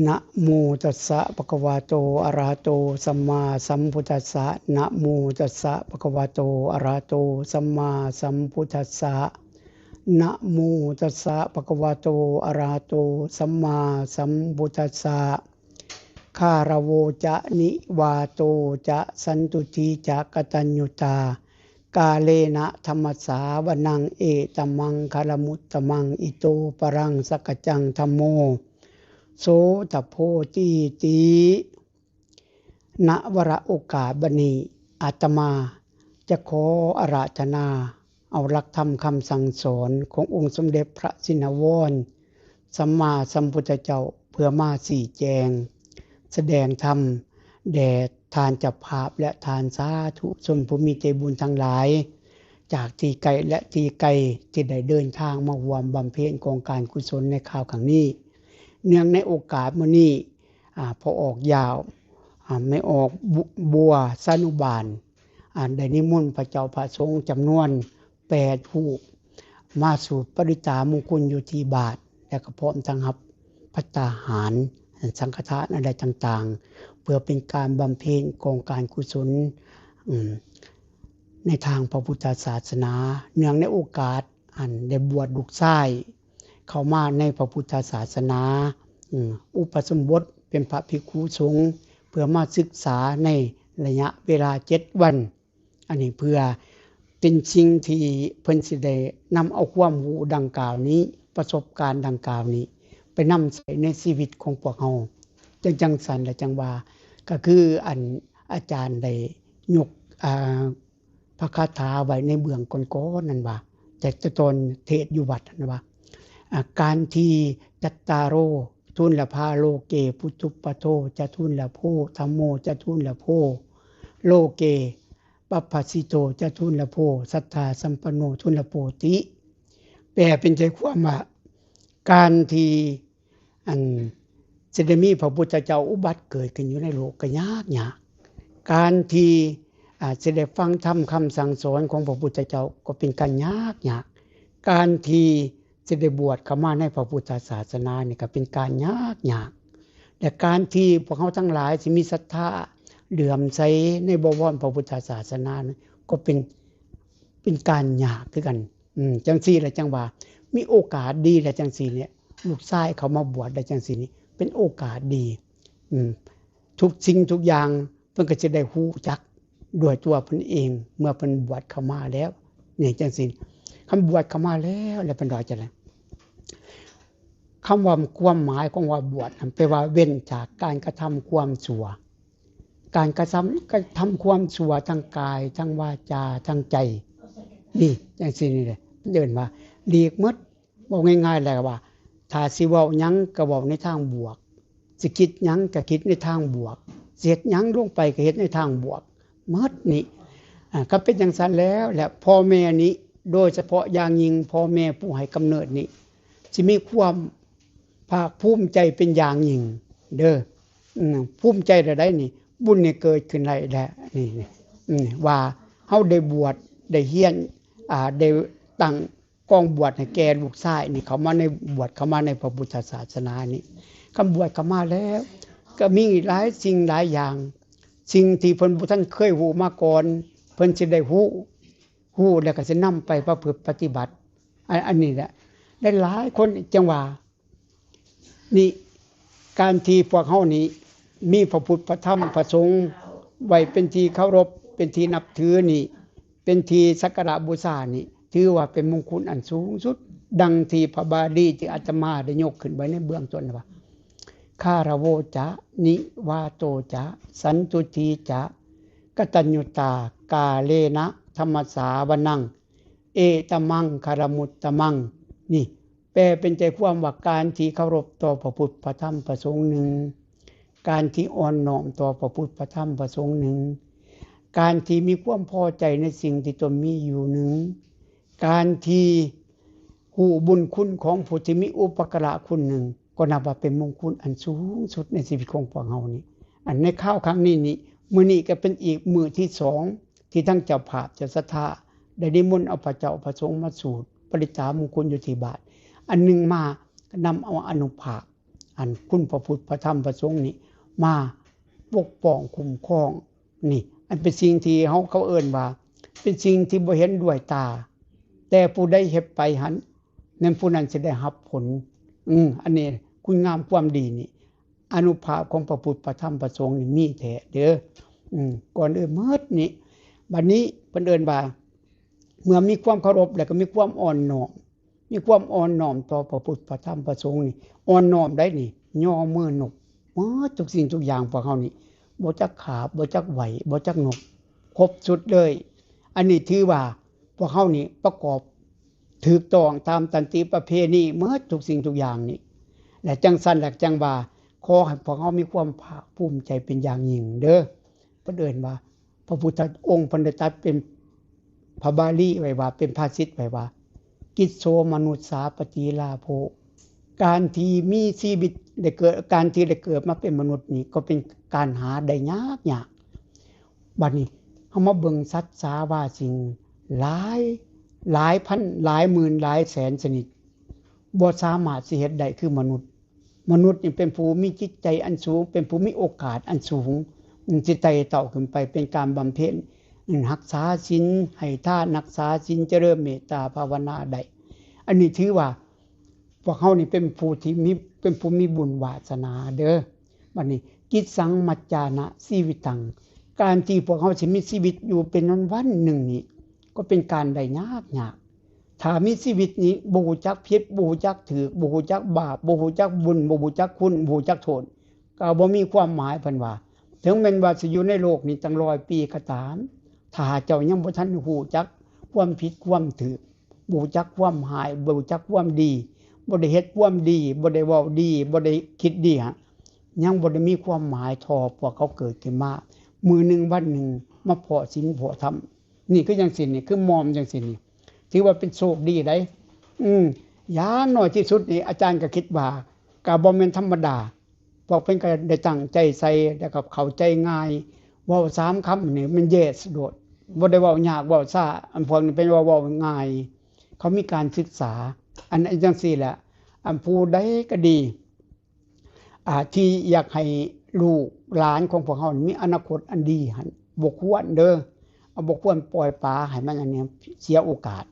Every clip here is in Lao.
ນະໂມຕັດສະ ພະຄະວະໂຕ ອະລະຫະໂຕ ສຳມາສຳພຸດທັດສະ ນະໂມຕັດສະ ພະຄະວະໂຕ ອະລະຫະໂຕ ສຳມາສຳພຸດທັດສະ ນະໂມຕັດສະ ພະຄະວະໂຕ ອະລະຫະໂຕ ສຳມາສຳພຸດທັດສະ ຄາລະໂວຈະ ນິວາໂຕຈະ ສັນຕຸທີຈະ ກະຕັນຍູຕາ ກາເລນະທຳມະສາວະນັງ ເອຕະມັງຄະລະມຸດຕະມັງ ອິໂຕປະລັງສັກກະຈັງທຳໂມ ໂສຕະໂພຕີຕິ. ນະວະລະໂອກາດບັດນີ້ ອາດຕະມາຈະຂໍອາລາທະນາເອົາຫຼັກທຳຄຳສັ່ງສອນຂອງອົງສົມເດັດພະຊິນນະວອນ ສຳມາສຳພຸດທະເຈົ້າ ເພື່ອມາຊີ້ແຈງ ສະແດງທຳແດ່ທ່ານເຈົ້າພາບ ແລະ ທ່ານສາທຸຊົນຜູ້ມີໃຈບຸນທັງຫຼາຍ ຈາກທີ່ໃກ້ ແລະ ທີ່ໄກ ທີ່ໄດ້ເດີນທາງມາຮ່ວມບຳເພັນກອງການກຸສົນໃນຄາວຄັ້ງນີ້. ເນື່ອງໃນໂອກາດມື້ນີ້ ອາ ພໍ່ອອກຢາວ ອາ ແມ່ອອກບົວ ບົວສານຸບານ ອາ ໄດ້ນິມົນພະເຈົ້າພະສົງຈຳນວນ ແປດຮູບ ມາສູດປະລິດຕາມຸງຄຸນຢູ່ທີ່ບາດ ແລະ ກໍພ້ອມທັງຮັບພັດຕາຫານ ສັງຄະທານອັນໃດຕ່າງໆ ເພື່ອເປັນການບຳເພັນກອງການກຸສົນ ອາ ໃນທາງພະພຸດທະສາສະໜາ. ເນື່ອງໃນໂອກາດອັນໄດ້ບວດລູກຊາຍເຂົ້າມາໃນພະພຸດທະສາສະໜາ ອາ ອຸປະສົມບົດເປັນພະພິກຂຸສົງ ເພື່ອມາສຶກສາໃນໄລຍະເວລາເຈັດວັນ. ອັນນີ້ເພື່ອເປັນສິ່ງທີ່ເພິ່ນຊິໄດ້ນຳເອົາຄວາມຮູ້ດັ່ງກ່າວນີ້ ປະສົບການດັ່ງກ່າວນີ້ ໄປນຳໃຊ້ໃນຊີວິດຂອງພວກເຮົາ. ຈັ່ງ ຈັ່ງຊັ້ນລະຈັ່ງວ່າ ກໍຄືອັນອາຈານໄດ້ຍົກ ອາ ພະຄາຖາໄວ້ໃນເບື້ອງກ່ອນໆນັ້ນວ່າ ແຕ່ຕອນເທດຢູ່ວັດນັ້ນວ່າ ອາ ການທີ່ ຈັດຕາໂຣ ທຸນລະພາ ໂລເກ ປຸດຖຸປະໂທ ຈະທຸນລະໂພ ທຳໂມ ຈະທຸນລະໂພ ໂລເກ ປັບພະສິໂຕ ຈະທຸນລະໂພ ສັດທາສຳປັນໂນ ທຸນລະໂພຕິ. ແປເປັນໃຈຄວາມວ່າ ການທີ່ ອັນ ຊິໄດ້ມີພະພຸດທະເຈົ້າອຸບັດເກີດຂຶ້ນຢູ່ໃນໂລກກໍຍາກຍາກ. ການທີ່ ອາ ຊິໄດ້ຟັງທຳຄຳສັ່ງສອນຂອງພະພຸດທະເຈົ້າກໍເປັນການຍາກຍາກ. ການທີ່ຊິໄດ້ບວດເຂົ້າມາໃນພະພຸດທະສາສະໜານີ້ກໍເປັນການຍາກຍາກ. ແລະ ການທີ່ພວກເຮົາທັງຫຼາຍຊິມີສັດທາເຫຼື້ອມໃສໃນບໍວອນພະພຸດທະສາສະໜານີ້ ກໍເປັນ ເປັນການຍາກຄືກັນ. ອືມ ຈັ່ງຊີ້ລະຈັ່ງວ່າ ມີໂອກາດດີລະຈັ່ງຊີ້ນີ້ ລູກຊາຍເຂົ້າມາບວດໄດ້ຈັ່ງຊີ້ນີ້ ເປັນໂອກາດດີ. ອືມ ທຸກສິ່ງທຸກຢ່າງເພິ່ນກໍຈະໄດ້ຮູ້ຈັກດ້ວຍຕົວເພິ່ນເອງ ເມື່ອເພິ່ນບວດເຂົ້າມາແລ້ວ ນີ້ຈັ່ງຊີ້. ຄັນບວດເຂົ້າມາແລ້ວ ແລ້ວເພິ່ນວ່າຈັ່ງໃດ? ຄຳວ່າ ຄວາມໝາຍຂອງວ່າບວດນັ້ນ ແປວ່າເວັ້ນຈາກການກະທຳຄວາມຊົ່ວ. ການກະທຳ ກະທຳຄວາມຊົ່ວທາງກາຍ ທາງວາຈາ ທາງໃຈ ນີ້ຈັ່ງຊີ້ນີ້ແຫຼະ ເອີ້ນວ່າຫຼີກໝົດ. ເວົ້າງ່າຍໆແລ້ວວ່າ ຖ້າຊິເວົ້າຫຍັງກໍເວົ້າໃນທາງບວກ, ຊິຄິດຫຍັງກໍຄິດໃນທາງບວກ, ຊິເຮັດຫຍັງລົງໄປກໍເຮັດໃນທາງບວກໝົດນີ້. ອາ ກໍເປັນຈັ່ງຊັ້ນແລ້ວ ແລະ ພໍ່ແມ່ນີ້ ໂດຍສະເພາະຢ່າງຍິ່ງ ພໍ່ແມ່ຜູ້ໃຫ້ກຳເນີດນີ້ ຊິມີຄວາມ ພາກພູມໃຈເປັນຢ່າງຍິ່ງເດີ. ອືມ ພູມໃຈແນວໃດນີ້ ບຸນນີ້ເກີດຂຶ້ນໄດ້ແລ້ວນີ້ ອືມ ວ່າເຮົາໄດ້ບວດ ໄດ້ຮຽນ ອາ ໄດ້ຕັ້ງກອງບວດໃຫ້ແກ່ລູກຊາຍນີ້ ເຂົ້າມາໃນ ບວດເຂົ້າມາໃນພະພຸດທະສາສະໜານີ້. ຄັນບວດເຂົ້າມາແລ້ວ ກໍມີຫຼາຍສິ່ງຫຼາຍຢ່າງ ສິ່ງທີ່ເພິ່ນບໍ່ທັນເຄີຍຮູ້ມາກ່ອນ ເພິ່ນຊິໄດ້ຮູ້ ຮູ້ແລ້ວກໍຊິນຳໄປປະພຶດປະຕິບັດ. ອັນ ອັນນີ້ແຫຼະ ຫຼາຍໆຄົນຈັ່ງວ່າ ນີ້ ການທີ່ພວກເຮົານີ້ມີພະພຸດ ພະທຳ ພະສົງ ໄວ້ເປັນທີ່ເຄົາລົບ ເປັນທີ່ນັບຖືນີ້ ເປັນທີ່ສັກກາລະບູຊານີ້ ຖືວ່າເປັນມຸງຄຸນອັນສູງສຸດ ດັ່ງທີ່ພະບາລີທີ່ອາດຕະມາໄດ້ຍົກຂຶ້ນໄວ້ໃນເບື້ອງຕົ້ນວ່າ ຄາລະໂວຈະ ນິວາໂຕຈະ ສັນຕຸທີຈະ ກະຕັນຍູຕາ ກາເລນະ ທຳມະສາວະນັງ ເອຕະມັງຄະລະມຸດຕະມັງ ນີ້ ແປເປັນໃຈຄວາມວ່າ ການທີ່ເຄົາລົບຕໍ່ພະພຸດ ພະທຳ ພະສົງ ໜຶ່ງ, ການທີ່ອ່ອນນ້ອມຕໍ່ພະພຸດ ພະທຳ ພະສົງ ໜຶ່ງ, ການທີ່ມີຄວາມພໍໃຈໃນສິ່ງທີ່ຕົນມີຢູ່ ໜຶ່ງ, ການທີ່ຮູ້ບຸນຄຸນຂອງຜູ້ທີ່ມີອຸປະກາລະຄຸນ ໜຶ່ງ ກໍນັບວ່າເປັນມຸງຄຸນອັນສູງສຸດໃນຊີວິດຂອງພວກເຮົານີ້. ອັນໃນຄາວຄັ້ງນີ້ນີ້ ມື້ນີ້ກໍເປັນອີກມື້ທີສອງ ທີ່ທັງເຈົ້າພາບເຈົ້າສັດທາໄດ້ນິມົນເອົາພະເຈົ້າພະສົງມາສູດປະລິດຕາມຸງຄຸນຢູ່ທີ່ບາດ. ອັນໜຶ່ງມານຳເອົາອານຸພາບ ອັນຄຸນພະພຸດ ພະທຳ ພະສົງນີ້ມາປົກປ້ອງຄຸ້ມຄອງ. ນີ້ ອັນເປັນສິ່ງທີ່ເຮົາ ເຂົາເອີ້ນວ່າເປັນສິ່ງທີ່ບໍ່ເຫັນດ້ວຍຕາ, ແຕ່ຜູ້ໃດເຮັດໄປຫັ້ນ ແມ່ນຜູ້ນັ້ນຊິໄດ້ຮັບຜົນ. ອືມ ອັນນີ້ຄຸນງາມຄວາມດີນີ້ ອານຸພາບຂອງພະພຸດ ພະທຳ ພະສົງນີ້ມີແທ້ເດີ. ອືມ ກ່ອນອື່ນໝົດນີ້ ບັດນີ້ເພິ່ນເອີ້ນວ່າ ເມື່ອມີຄວາມເຄົາລົບ ແລ້ວກໍມີຄວາມອ່ອນນ້ອມ, ມີຄວາມອ່ອນນ້ອມຕໍ່ພະພຸດ ພະທຳ ພະສົງນີ້ ອ່ອນນ້ອມໄດ້ນີ້ ຍໍມືນົບໝົດທຸກສິ່ງທຸກຢ່າງ. ພວກເຮົານີ້ບໍ່ຈັກຂາບ ບໍ່ຈັກໄຫວ້ ບໍ່ຈັກນົບ ຄົບຊຸດເລີຍ. ອັນນີ້ຖືວ່າພວກເຮົານີ້ປະກອບຖືກຕ້ອງຕາມຕັນຕິປະເພນີໝົດທຸກສິ່ງທຸກຢ່າງນີ້ ແລະ ຈັ່ງຊັ້ນແຫຼະ ຈັ່ງວ່າ ຂໍໃຫ້ພວກເຮົາມີຄວາມພາກພູມໃຈເປັນຢ່າງຍິ່ງເດີ. ເພິ່ນເອີ້ນວ່າ ພະພຸດທະອົງເພິ່ນໄດ້ຕັດເປັນພາບາລີໄວ້ວ່າ ເປັນພາສິດໄວ້ວ່າ ກິດໂສມະນຸດສາປະຕິລາໂພ. ການທີ່ມີຊີວິດໄດ້ເກີດ ການທີ່ໄດ້ເກີດມາເປັນມະນຸດນີ້ ກໍເປັນການຫາໄດ້ຍາກໆ. ບັດນີ້ເຮົາມາເບິ່ງສັດສາວາສິ່ງຫຼາຍ ຫຼາຍພັນ ຫຼາຍໝື່ນ ຫຼາຍແສນຊະນິດ ບໍ່ສາມາດຊິເຮັດໄດ້ຄືມະນຸດ. ມະນຸດນີ້ເປັນຜູ້ມີຈິດໃຈອັນສູງ, ເປັນຜູ້ມີໂອກາດອັນສູງ ທີ່ໄຕ່ເຕົ້າຂຶ້ນໄປເປັນການບຳເພັນ, ຮັກສາສິນ, ໃຫ້ທານ, ຮັກສາສິນ, ຈະເລີນເມດຕາພາວະນາໄດ້. ອັນນີ້ຖືວ່າພວກເຮົານີ້ເປັນຜູ້ທີ່ມີ, ເປັນຜູ້ມີບຸນວາສະໜາເດີ. ບັດນີ້ ກິດສັງມັດຈານະຊີວິຕັງ, ການທີ່ພວກເຮົາຊິມີຊີວິດຢູ່ເປັນວັນໆໜຶ່ງນີ້ ກໍເປັນການໄດ້ຍາກໆ. ຖ້າມີຊີວິດນີ້ບໍ່ຮູ້ຈັກຜິດ, ບໍ່ຮູ້ຈັກຖືກ, ບໍ່ຮູ້ຈັກບາບ, ບໍ່ຮູ້ຈັກບຸນ, ບໍ່ຮູ້ຈັກຄຸນ, ບໍ່ຮູ້ຈັກໂທດ, ກໍບໍ່ມີຄວາມໝາຍ. ເພິ່ນວ່າ ເຖິງແມ່ນວ່າຊິຢູ່ໃນໂລກນີ້ຕັ້ງຮ້ອຍປີກໍຕາມ, ຖ້າເຈົ້າຍັງບໍ່ທັນຮູ້ຈັກຄວາມຜິດຄວາມຖືກ, ບໍ່ຮູ້ຈັກຄວາມຮ້າຍ, ບໍ່ຮູ້ຈັກຄວາມດີ, ບໍ່ໄດ້ເຮັດຄວາມດີ, ບໍ່ໄດ້ເວົ້າດີ, ບໍ່ໄດ້ຄິດດີ, ຫະ ຍັງບໍ່ໄດ້ມີຄວາມໝາຍເທົ່າພວກເຂົາເກີດຂຶ້ນມາ ມື້ໜຶ່ງວັນໜຶ່ງມາເພາະສິນເພາະທຳ. ນີ້ຄືຈັ່ງຊີ້ນີ້ ຄືມອມຈັ່ງຊີ້ນີ້ ຖືວ່າເປັນໂຊກດີໃດ໋. ອືມ ຢ່າງໜ້ອຍທີ່ສຸດນີ້ ອາຈານກໍຄິດວ່າກໍບໍ່ແມ່ນທຳມະດາ. ພວກເພິ່ນກໍໄດ້ຕັ້ງໃຈໃສ່ ແລ້ວກໍເຂົ້າໃຈງ່າຍ, ເວົ້າສາມຄຳນີ້ມັນ yes ໂລດ, ບໍ່ໄດ້ເວົ້າຍາກເວົ້າຊ້າ. ອັນພວກນີ້ເປັນວ່າເວົ້າງ່າຍ, ເຂົາມີການສຶກສາ. ອັນ ອັນຈັ່ງຊີ້ແຫຼະ ອັນຜູ້ໃດກໍດີ ອ່າ ທີ່ຢາກໃຫ້ລູກຫຼານຂອງພວກເຮົາມີອະນາຄົດອັນດີຫັ້ນ ບໍ່ຄວນເດີ, ບໍ່ຄວນປ່ອຍປະໃຫ້ມັນອັນນີ້ເສຍໂອກາດ.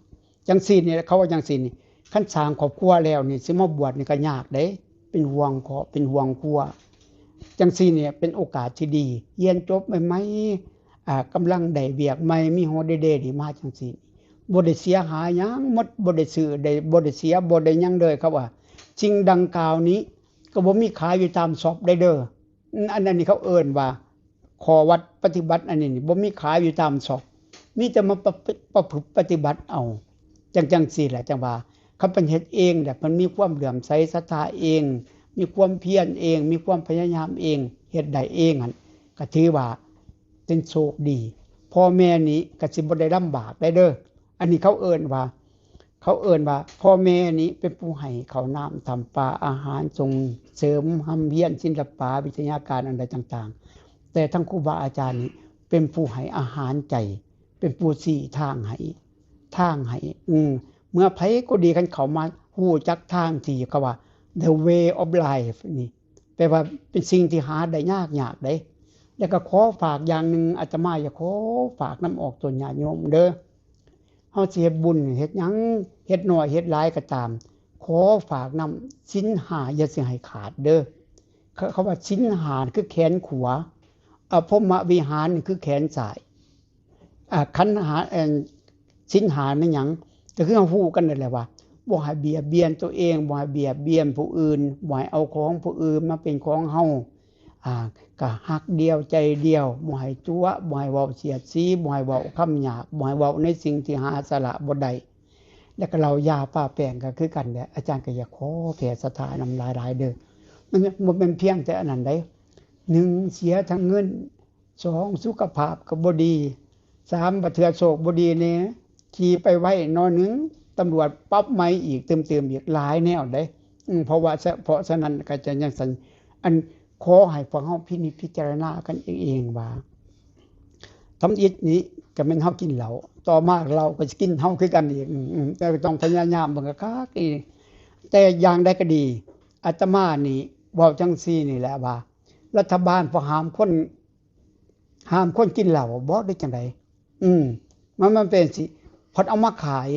ຈັ່ງຊີ້ນີ້ ເຂົາວ່າຈັ່ງຊີ້ນີ້ ຄັນສ້າງຄອບຄົວແລ້ວນີ້ ຊິມາບວດນີ້ກໍຍາກເດ້, ເປັນຫ່ວງຄອບ ເປັນຫ່ວງຄົວ. ຈັ່ງຊີ້ນີ້ເປັນໂອກາດທີ່ດີ, ຮຽນຈົບໃໝ່ໆ ອ່າ ກຳລັງໄດ້ວຽກໃໝ່ ມີຫົວເດໆນີ້ມາຈັ່ງຊີ້ ບໍ່ໄດ້ເສຍຫາຍຫຍັງໝົດ, ບໍ່ໄດ້ຊື້ ໄດ້ ບໍ່ໄດ້ເສຍ ບໍ່ໄດ້ຫຍັງເລີຍ. ເຂົາວ່າສິ່ງດັ່ງກ່າວນີ້ກໍບໍ່ມີຂາຍຢູ່ຕາມຊັອບໄດ໋ເດີ. ອັນ ອັນນີ້ເຂົາເອີ້ນວ່າ ຂໍ້ວັດປະຕິບັດອັນນີ້ນີ້ ບໍ່ມີຂາຍຢູ່ຕາມຊັອບ, ມີແຕ່ມາປະ ປະພຶດປະຕິບັດເອົາ. ຈັ່ງ ຈັ່ງຊີ້ແຫຼະ ຈັ່ງວ່າ ຄັນເພິ່ນເຮັດເອງແຫຼະ ເພິ່ນມີຄວາມເຫຼື້ອມໃສສັດທາເອງ, ມີຄວາມພຽນເອງ, ມີຄວາມພະຍາຍາມເອງ, ເຮັດໄດ້ເອງຫັ້ນ ກໍຖືວ່າເປັນໂຊກດີ. ພໍ່ແມ່ນີ້ກໍຊິບໍ່ໄດ້ລຳບາກໄດ໋ເດີ. ອັນນີ້ເຂົາເອີ້ນວ່າ ເຂົາເອີ້ນວ່າ ພໍ່ແມ່ນີ້ເປັນຜູ້ໃຫ້ເຂົ້ານ້ຳທຳປາອາຫານ ສົ່ງເສີມຮ່ຳຮຽນສິນລະປະວິທະຍາການອັນໃດຕ່າງໆ, ແຕ່ທາງຄູບາອາຈານນີ້ເປັນຜູ້ໃຫ້ອາຫານໃຈ, ເປັນຜູ້ຊີ້ທາງໃຫ້ ທາງໃຫ້. ອືມ ເມື່ອໃຜກໍດີ ຄັນເຂົ້າມາຮູ້ຈັກທາງທີ່ເຂົາວ່າ the way of life ນີ້ ແປວ່າເປັນສິ່ງທີ່ຫາໄດ້ຍາກໆເດ້. ແລ້ວກໍຂໍຝາກຢ່າງໜຶ່ງ, ອາດຕະມາຢາກຂໍຝາກນຳອອກຕົນຍາດໂຍມເດີ. ເຮົາຊິເຮັດບຸນເຮັດຫຍັງ ເຮັດໜ້ອຍເຮັດຫຼາຍກໍຕາມ, ຂໍຝາກນຳສິນຫ້າຢ່າຊິໃຫ້ຂາດເດີ. ເຂົາ ເຂົາວ່າສິນຫ້າຄືແຂນຂວາ, ອະ ພົມມະວິຫານຄືແຂນຊ້າຍ. ອາ ຂັນຫ້າ ເອີ່ ສິນຫ້າແມ່ນຫຍັງ? ກໍຄືເຮົາຮູ້ກັນນັ້ນແຫຼະວ່າ ບໍ່ໃຫ້ບຽດບຽນຕົວເອງ, ບໍ່ໃຫ້ບຽດບຽນຜູ້ອື່ນ, ບໍ່ໃຫ້ເອົາຂອງຜູ້ອື່ນມາເປັນຂອງເຮົາ. ອາ ກໍຮັກດຽວໃຈດຽວ, ບໍ່ໃຫ້ຕົວະ, ບໍ່ໃຫ້ເວົ້າສຽດສີ, ບໍ່ໃຫ້ເວົ້າຄຳຫຍາບ, ບໍ່ໃຫ້ເວົ້າໃນສິ່ງທີ່ຫາສາລະບໍ່ໄດ້. ແລ້ວກໍເຫຼົ້າຢາປາແປ້ງກໍຄືກັນແຫຼະ, ອາຈານກໍຢາກຂໍແຜ່ສັດທານຳຫຼາຍໆເດີ. ມັນບໍ່ແມ່ນພຽງແຕ່ອັນນັ້ນໃດ໋, ໜຶ່ງ ເສຍທັງເງິນ, ສອງ ສຸຂະພາບກໍບໍ່ດີ, ສາມ ບາດເທື່ອໂຊກບໍ່ດີແດ່, ຂີ່ໄປໄວໜ້ອຍໜຶ່ງ ຕຳຫຼວດປັບໃໝອີກ ຕື່ມໆອີກ ຫຼາຍແນວເດ້. ອືມ ເພາະວ່າ ເພາະສະນັ້ນກໍຈະຈັ່ງຊັ້ນ, ອັນ ຂໍໃຫ້ພວກເຮົາພິນິດພິຈາລະນາກັນເອງວ່າ ທຳອິດນີ້ກໍແມ່ນເຮົາກິນເຫຼົ້າ, ຕໍ່ມາເຫຼົ້າກໍຊິກິນເຮົາຄືກັນອີກ. ອືມ ແຕ່ກໍຕ້ອງພະຍາຍາມເບິ່ງຄັກໆອີກ. ແຕ່ຢ່າງໃດກໍດີ ອາດຕະມານີ້ ເວົ້າຈັ່ງຊີ້ນີ້ແຫຼະວ່າ ລັດຖະບານບໍ່ຫ້າມຄົນ ຫ້າມຄົນກິນເຫຼົ້າບໍ ຫຼືຈັ່ງໃດ? ອືມ ມັນ ມັນເປັນຈັ່ງຊີ້ ເພິ່ນເອົາມາຂາຍ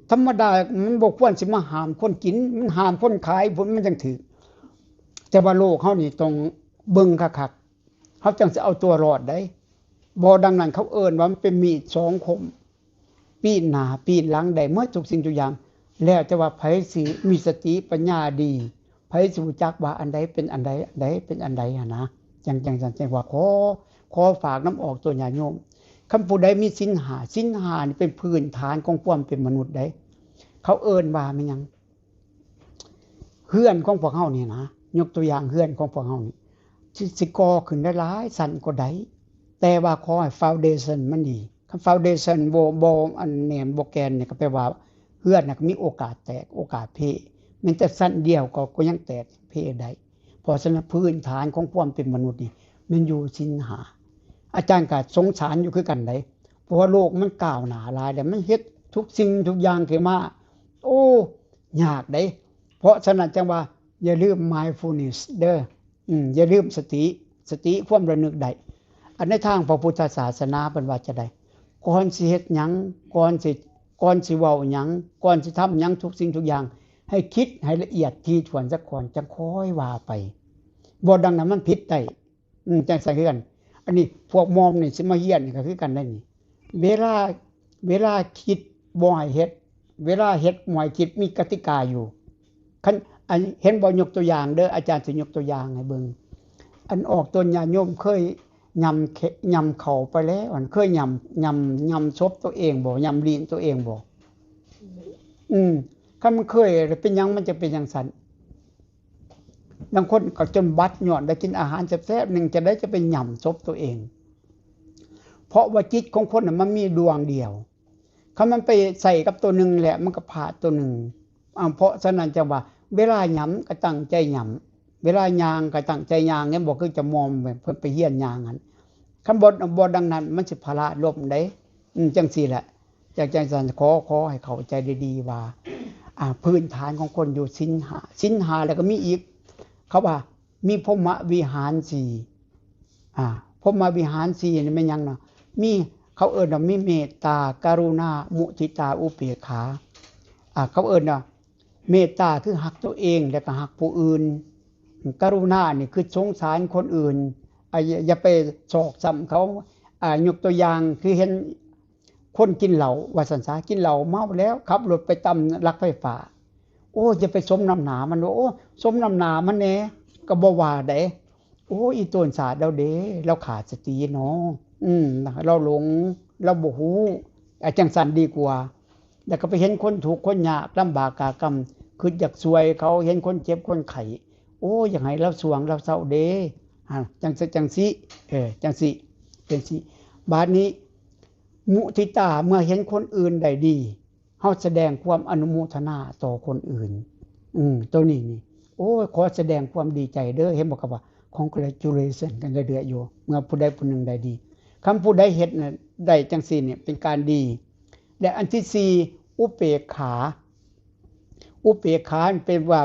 ທຳມະດາມັນບໍ່ຄວນຊິມາຫ້າມຄົນກິນ ມັນຫ້າມຄົນຂາຍພຸ້ນ ມັນຈັ່ງຖືກ. ແຕ່ວ່າໂລກເຮົານີ້ຕ້ອງເບິ່ງຄັກໆ ເຮົາຈັ່ງຊິເອົາຕົວລອດໄດ້. ບໍ່ ດັ່ງນັ້ນເຂົາເອີ້ນວ່າມັນເປັນມີດສອງຄົມ ປີ້ນໜ້າປີ້ນຫຼັງໄດ້ໝົດທຸກສິ່ງທຸກຢ່າງ ແລ້ວແຕ່ວ່າໃຜຊິມີສະຕິປັນຍາດີ ໃຜຊິຮູ້ຈັກວ່າອັນໃດເປັນອັນໃດ ອັນໃດເປັນອັນໃດຫັ້ນນະ. ຈັ່ງ ຈັ່ງຊັ້ນ ຈັ່ງວ່າຂໍ ຂໍຝາກນຳອອກຕົວຍາດໂຍມ ຄັນຜູ້ໃດມີສິນຫ້າ ສິນຫ້ານີ້ເປັນພື້ນຖານຂອງຄວາມເປັນມະນຸດໃດ. ເຂົາເອີ້ນວ່າແມ່ນຫຍັງ? ເຮືອນຂອງພວກເຮົານີ້ນະ ຍົກຕົວຢ່າງເຮືອນຂອງພວກເຮົານີ້ ຊິ ຊິກໍ່ຂຶ້ນຫຼາຍໆຊັ້ນກໍໄດ້ ແຕ່ວ່າຂໍໃຫ້ foundation ມັນດີ. ຄັນ foundation ບໍ່ ບໍ່ອັນແໜ້ນ ບໍ່ແກ່ນນີ້ ກໍແປວ່າເຮືອນນັ້ນກໍມີໂອກາດແຕກ ໂອກາດເພ. ແມ່ນແຕ່ຊັ້ນດຽວກໍ ກໍຍັງແຕກເພໄດ້. ເພາະສະນັ້ນພື້ນຖານຂອງຄວາມເປັນມະນຸດນີ້ ແມ່ນຢູ່ສິນຫ້າ. ອາຈານກໍສົງສານຢູ່ຄືກັນເດ້ ເພາະວ່າໂລກມັນກ້າວໜ້າຫຼາຍແລ້ວ ມັນເຮັດທຸກສິ່ງທຸກຢ່າງຂຶ້ນມາ ໂອ້ ຍາກເດ້. ເພາະສະນັ້ນຈັ່ງວ່າ ຢ່າລືມ mindfulness ເດີ້ ອືມ ຢ່າລືມສະຕິ ສະຕິຄວາມລະນຶກໄດ້. ອັນໃນທາງພະພຸດທະສາສະໜາເພິ່ນວ່າຈັ່ງໃດ? ກ່ອນຊິເຮັດຫຍັງ ກ່ອນຊິ ກ່ອນຊິເວົ້າຫຍັງ ກ່ອນຊິທຳຫຍັງ ທຸກສິ່ງທຸກຢ່າງ ໃຫ້ຄິດໃຫ້ລະອຽດຖີ່ຖ້ວນສາກ່ອນ ຈັ່ງຄ່ອຍວ່າໄປ. ບໍ່ ດັ່ງນັ້ນມັນຜິດໄດ້. ອືມ ຈັ່ງຊັ້ນຄືກັນ. ອັນນີ້ພວກມອມນີ້ຊິມາຮຽນນີ້ກໍຄືກັນໄດ໋ນີ້. ເວລາ ເວລາຄິດບໍ່ໃຫ້ເຮັດ ເວລາເຮັດບໍ່ໃຫ້ຄິດ ມີກະຕິກາຢູ່. ຄັນ ອັນ ເຫັນບໍ່? ຍົກຕົວຢ່າງເດີ້ ອາຈານຊິຍົກຕົວຢ່າງໃຫ້ເບິ່ງ. ອັນອອກຕົນຍາດໂຍມເຄີຍຫຍ້ຳເຄ ຫຍ້ຳເຂົ້າໄປແລ້ວ ອັນເຄີຍຫຍ້ຳ ຫຍ້ຳ ຫຍ້ຳສົບຕົວເອງບໍ່? ຫຍ້ຳລີ້ນຕົວເອງບໍ່? ອືມ ຄັນມັນເຄີຍແລ້ວ ເປັນຫຍັງມັນຈະເປັນຈັ່ງຊັ້ນ? ບາງຄົນກໍຈົນບັດ ຍ້ອນໄດ້ກິນອາຫານແຊບໆໜຶ່ງ ຈັ່ງໃດຈະໄປຫຍ້ຳສົບຕົວເອງ. ເພາະວ່າຈິດຂອງຄົນນະ ມັນມີດວງດຽວ ຄັນມັນໄປໃສ່ກັບຕົວໜຶ່ງແລ້ວ ມັນກໍພາດຕົວໜຶ່ງ. ອາ ເພາະສະນັ້ນຈັ່ງວ່າ ເວລາຫຍ້ຳກໍຕັ້ງໃຈຫຍ້ຳ ເວລາຍ່າງກໍຕັ້ງໃຈຍ່າງ. ເຫັນບໍ່? ຄືຈະມອມ ເພິ່ນໄປຮຽນຍ່າງຫັ້ນ ຄັນບໍ່ ບໍ່ດັ່ງນັ້ນ ມັນຊິພະລາດລົ້ມເດ້. ອືມ ຈັ່ງຊີ້ແຫຼະ. ຈັ່ງ ຈັ່ງຊັ້ນ ຂໍ ຂໍໃຫ້ເຂົ້າໃຈດີໆວ່າ ອາ ພື້ນຖານຂອງຄົນຢູ່ສິນຫ້າ ສິນຫ້າ ແລ້ວກໍມີອີກ ເຂົາວ່າມີພົມມະວິຫານສີ່. ອາ ພົມມະວິຫານສີ່ນີ້ແມ່ນຫຍັງເນາະ? ມີ ເຂົາເອີ້ນວ່າມີເມດຕາ ກະລຸນາ ມຸທິຕາ ອຸເປກຂາ. ອາ ເຂົາເອີ້ນວ່າເມດຕາຄືຮັກຕົວເອງ ແລ້ວກໍຮັກຜູ້ອື່ນ. ກະລຸນານີ້ຄືສົງສານຄົນອື່ນ. ອາ ຢ່າ ຢ່າໄປຊອກຊ້ຳເຂົາ. ອາ ຍົກຕົວຢ່າງຄືເຫັນ ຄົນກິນເຫຼົ້າວ່າຊັ້ນຊະ ກິນເຫຼົ້າເມົາແລ້ວ ຂັບລົດໄປຕຳຫຼັກໄຟຟ້າ. ໂອ້ ຢ່າໄປສົມນ້ຳໜ້າມັນ. ໂອ້ ສົມນ້ຳໜ້າມັນແດ່ ກໍບໍ່ວ່າໃດ. ໂອ້ ອີໂຕນຊາດລາວເດ້ ລາວຂາດສະຕິເນາະ. ອືມ ລາວຫຼົງ ລາວບໍ່ຮູ້. ອາ ຈັ່ງຊັ້ນດີກວ່າ. ແລ້ວກໍໄປເຫັນຄົນທຸກຄົນຍາກລຳບາກກາກຳ ຄິດຢາກຊ່ວຍເຂົາ ເຫັນຄົນເຈັບຄົນໄຂ້ ໂອ້ ຢາກໃຫ້ລາວຊ່ວງລາວເຊົາເດ້. ອາ ຈັ່ງ ຈັ່ງຊີ້ ເອີ ຈັ່ງຊີ້ ຈັ່ງຊີ້. ບາດນີ້ ມຸທິຕາ ເມື່ອເຫັນຄົນອື່ນໄດ້ດີ ເຮົາສະແດງຄວາມອະນຸໂມທະນາຕໍ່ຄົນອື່ນ. ອືມ ໂຕນີ້ນີ້ ໂອ້ຍ ຂໍສະແດງຄວາມດີໃຈເດີ້. ເຫັນບໍ່? ກໍວ່າ congratulation ກັນເລື້ອຍໆຢູ່ ເມື່ອຜູ້ໃດຜູ້ໜຶ່ງໄດ້ດີ. ຄັນຜູ້ໃດເຮັດນະ ໄດ້ຈັ່ງຊີ້ນີ້ ເປັນການດີ. ແລະ ອັນທີສີ່ ອຸເປກຂາ. ອຸເປກຂາ ເປັນວ່າ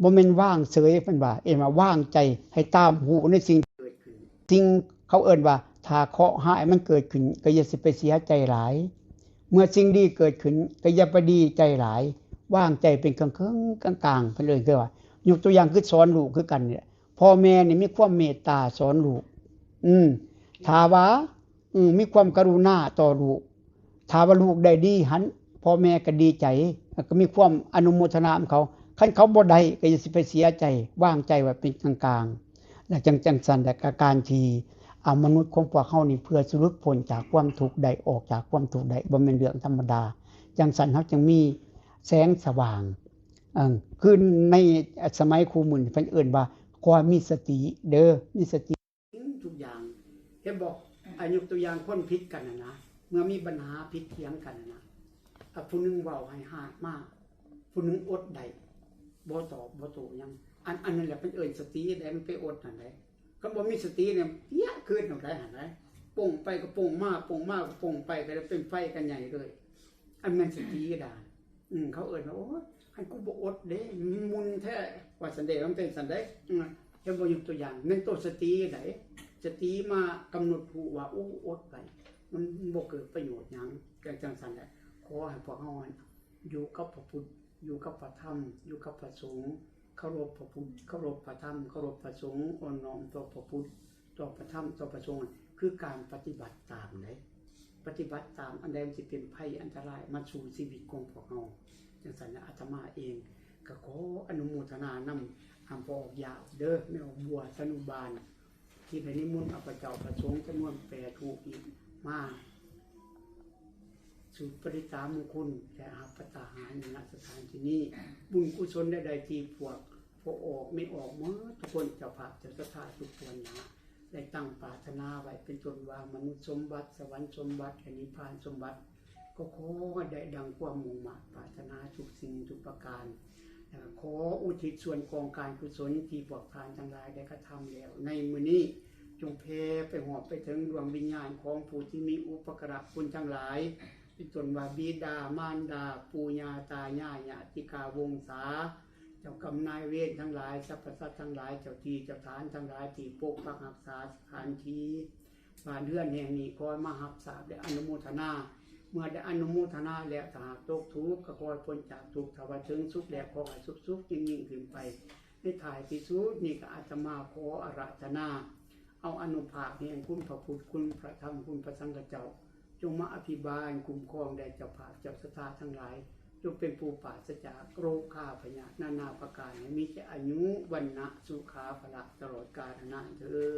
ບໍ່ແມ່ນວາງເສີຍ ເພິ່ນວ່າ ເອີ້ນວ່າວາງໃຈ ໃຫ້ຕາມຮູ້ໃນສິ່ງເກີດຂຶ້ນ. ສິ່ງ ເຂົາເອີ້ນວ່າ ຖ້າເຄາະຮ້າຍມັນເກີດຂຶ້ນ ກໍຢ່າຊິໄປເສຍໃຈຫຼາຍ. ເມື່ອສິ່ງດີເກີດຂຶ້ນ ກໍຢ່າໄປດີໃຈຫຼາຍ. ວາງໃຈເປັນເຄິ່ງໆ ກາງໆ ເພິ່ນເອີ້ນ ຄືວ່າ ຍົກຕົວຢ່າງຄືສອນລູກຄືກັນນີ້ແຫຼະ. ພໍ່ແມ່ນີ້ມີຄວາມເມດຕາສອນລູກ. ອືມ ຖ້າວ່າ ອືມ ມີຄວາມກະລຸນາຕໍ່ລູກ. ຖ້າວ່າລູກໄດ້ດີຫັ້ນ ພໍ່ແມ່ກໍດີໃຈ ແລ້ວກໍມີຄວາມອະນຸໂມທະນານຳເຂົາ. ຄັນເຂົາບໍ່ໄດ້ ກໍຢ່າຊິໄປເສຍໃຈ ວາງໃຈໄວ້ເປັນກາງໆ. ແລະ ຈັ່ງ ຈັ່ງຊັ້ນແຫຼະ ກະການທີ່ ອາ ມະນຸດຂອງພວກເຮົານີ້ ເພື່ອຊິຫຼຸດພົ້ນຈາກຄວາມທຸກໄດ້ ອອກຈາກຄວາມທຸກໄດ້ ບໍ່ແມ່ນເລື່ອງທຳມະດາ. ຈັ່ງຊັ້ນເຮົາຈຶ່ງມີແສງສະຫວ່າງ. ເອີ ຄືໃນສະໄໝຄູ່ມື້ນີ້ ເພິ່ນເອີ້ນວ່າ ຂໍໃຫ້ມີສະຕິເດີ້ ມີສະຕິ. ສິ່ງທຸກຢ່າງ ເຫັນບໍ່? ອາ ຍົກຕົວຢ່າງ ຄົນຜິດກັນນະນະ ເມື່ອມີບັນຫາຜິດຖຽງກັນນະນະ ອາ ຜູ້ໜຶ່ງເວົ້າໃຫ້ຮາດມາ ຜູ້ໜຶ່ງອົດໄດ້ ບໍ່ຕອບບໍ່ໂຕ້ຫຍັງ. ອັນ ອັນນັ້ນແຫຼະເພິ່ນເອີ້ນສະຕິເດ້ ມັນໄປອົດຫັ້ນເດ້. ຄັນບໍ່ມີສະຕິນີ້ ປຽກຄືນເອົາໄດ້ຫັ້ນເດ້ ປົງໄປກໍປົງມາ ປົງມາກໍປົງໄປ ກໍເປັນໄຟກັນໃຫຍ່ເລີຍ. ອັນແມ່ນສະຕິດາ ອືມ ເຂົາເອີ້ນວ່າ ໂອ້ຍ ຄັນກູບໍ່ອົດເດ້ ມັນມຸນແທ້ ວ່າຊັ້ນເດ້ ມັນເປັນຊັ້ນເດ້. ອືມ ເຫັນບໍ່? ຍົກຕົວຢ່າງ ແມ່ນໂຕສະຕີໃດ ສະຕີມາກຳນົດຮູ້ວ່າ ໂອ້ ອົດໄວ້ ມັນບໍ່ເກີດປະໂຫຍດຫຍັງ ຈັ່ງ ຈັ່ງຊັ້ນແຫຼະ. ຂໍໃຫ້ພວກເຮົາຫັ້ນຢູ່ກັບພະພຸດ ຢູ່ກັບພະທຳ ຢູ່ກັບພະສົງ ເຄົາລົບພະພຸດ ເຄົາລົບພະທຳ ເຄົາລົບພະສົງ ອ່ອນນ້ອມຕໍ່ພະພຸດ ຕໍ່ພະທຳ ຕໍ່ພະສົງ ຄືການປະຕິບັດຕາມໃດ ປະຕິບັດຕາມອັນໃດ ມັນຊິເປັນໄພອັນຕະລາຍມາສູ່ຊີວິດຂອງພວກເຮົາ. ຈັ່ງຊັ້ນລະ ອາດຕະມາເອງກໍຂໍອະນຸໂມທະນານຳ ອາ ພໍ່ອອກຢາວເດີ ແມ່ອອກບົວ ຕະນຸບານ ທີ່ໄດ້ນິມົນເອົາພະເຈົ້າພະສົງຈຳນວນແປດຮູບນີ້ມາສູດປະລິດຕາມຸງຄຸນ ແລະ ຮັບພັດຕາຫານ ນະສະຖານທີ່ນີ້. ບຸນກຸສົນໃດໆທີ່ພວກພໍ່ອອກແມ່ອອກໝົດທຸກຄົນ ເຈົ້າພາບເຈົ້າສັດທາທຸກສ່ວນນະ ໄດ້ຕັ້ງປາດຖະໜາໄວ້ ເປັນຕົ້ນວ່າມະນຸດສົມບັດ ສະຫວັນສົມບັດ ແລະ ນິບພານສົມບັດ ກໍຂໍໃຫ້ໄດ້ດັ່ງຄວາມມຸ່ງມາດປາດຖະໜາທຸກສິ່ງທຸກປະການ ແລະ ຂໍອຸທິດສ່ວນກອງການກຸສົນທີ່ພວກທ່ານທັງຫຼາຍໄດ້ກະທຳແລ້ວໃນມື້ນີ້ ຈົ່ງແຜ່ໄປຮອດໄປເຖິງດວງວິນຍານຂອງຜູ້ທີ່ມີອຸປະກາລະຄຸນທັງຫຼາຍ ເປັນຕົ້ນວ່າບິດາມານດາ ປູ່ຍ່າຕາຍາຍ ຍາຕິກາວົງສາ ເຈົ້າກຳນາຍເວນທັງຫຼາຍ ສັບພະສັດທັງຫຼາຍ ເຈົ້າທີ່ເຈົ້າຖານທັງຫຼາຍທີ່ປົກປັກຮັກສາສະຖານທີ່ບ້ານເຮືອນແຫ່ງນີ້ ຂໍໃຫ້ມາຮັບຊາບ ແລະ ອະນຸໂມທະນາ. ເມື່ອໄດ້ອະນຸໂມທະນາແລ້ວ ຖ້າຫາກຕົກທຸກກໍຂໍໃຫ້ພົ້ນຈາກທຸກ ຖ້າວ່າເຖິງສຸກແລ້ວ ຂໍໃຫ້ສຸກໆຍິ່ງໆຂຶ້ນໄປ. ໃນທ້າຍທີ່ສຸດນີ້ກໍອາດຕະມາຂໍອາລາທະນາ ເອົາອານຸພາບແຫ່ງຄຸນພະພຸດ ຄຸນພະທຳ ຄຸນພະສັງຄະເຈົ້າ ຈົ່ງມາອະພິບານຄຸ້ມຄອງແດ່ເຈົ້າພາບເຈົ້າສັດທາທັງຫຼາຍ ຈົ່ງເປັນຜູ້ປາສະຈາກໂລຄາພະຍາດນານາປະການ ໃຫ້ມີແຕ່ອາຍຸ ວັນນະ ສຸຂາ ພະລະ ຕະຫຼອດການນານເທີ້